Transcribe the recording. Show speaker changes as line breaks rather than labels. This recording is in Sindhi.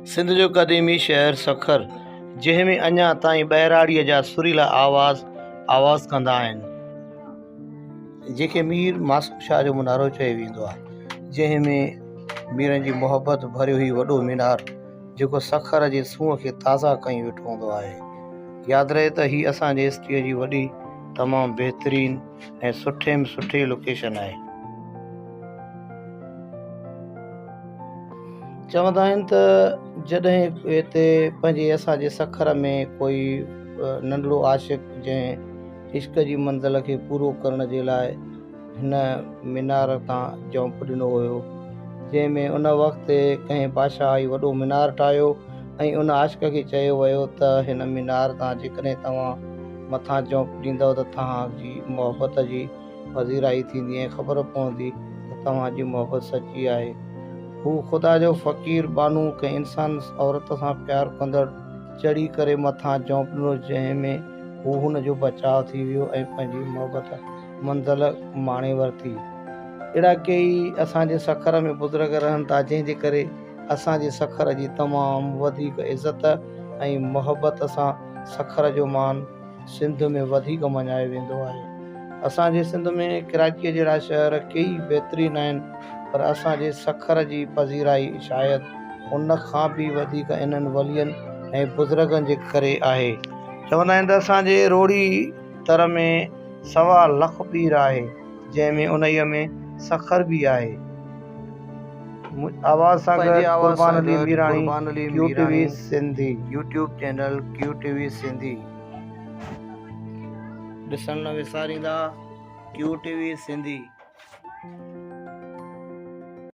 سنڌ جو قديمي شهر سکر جنهن ۾ اڃا تائين ٻهراڙيء جا سريلا آواز آواز ڪندا آهن، جنهن کي مير معصوم شاهه جو منارو چيو ويندو آهي، جنهن ۾ ميرن جي محبت ڀريو هي وڏو مينار جيڪو سکر جي سونهن کي تازه ڪيون ويٺو هوندو آهي. ياد رهي ته هي اسان جي هسٽريء جي وڏي تمام بهترين ۽ سٺي ۾ سٺي لوڪيشن آهي. چوندا آهن ته جڏهن هتي پنهنجي اسان جي سکر ۾ ڪوئي ننڍڙو عاشق جنهن عشق جي منزل کي پورو ڪرڻ جي لاء هن مينار تان جمپ ڏنو هيو جنهن ۾ ان وقت ڪنهن بادشاهه هي وڏو مينار ٺاهيو ۽ ان عاشق کي چيو ويو ته هن مينار تان جيڪڏهن توهان مٿان جهونڪ ڏيندؤ ته توهان جي محبت جي پذيرائي ٿيندي ۽ خبر پوندي ته توهان جي محبت سچي آهي. هو خدا جو فقير ٻانهو ڪنهن انسان عورت سان پيار ڪندڙ چڙهي ڪري مٿان جهونڪ ڏنو جنهن ۾ هو هن جو بچاء ٿي ويو ۽ پنهنجي محبت منزل ماڻي ورتي. اهڙا ڪيئي اسان جي سکر ۾ بزرگ رهن ٿا جنهن جي ڪري اسان جي سکر جي تمام وڌيڪ عزت ۽ محبت سان سکر جو مان سنڌ ۾ وڌيڪ مڃايو ويندو آهي. اسان جي سنڌ ۾ ڪراچيء جهڙا شهر ڪيئي بهترين آهن پر اسان جي سکر جي پذيرائي شايد ان کان به وڌيڪ انهن ولين ۽ بزرگن جي ڪري آهي. چوندا آهن ته اسان جي روهڙي تر ۾ سوا لک پير آهي جنهن ۾ انهيء ۾ سکر به آهي. آواز سان گڏ Qurban Ali Mirani Q T V Sindhi. YouTube channel Q T V Sindhi ڏسڻ نه وساريندا ڪيو ٽي وي سنڌي.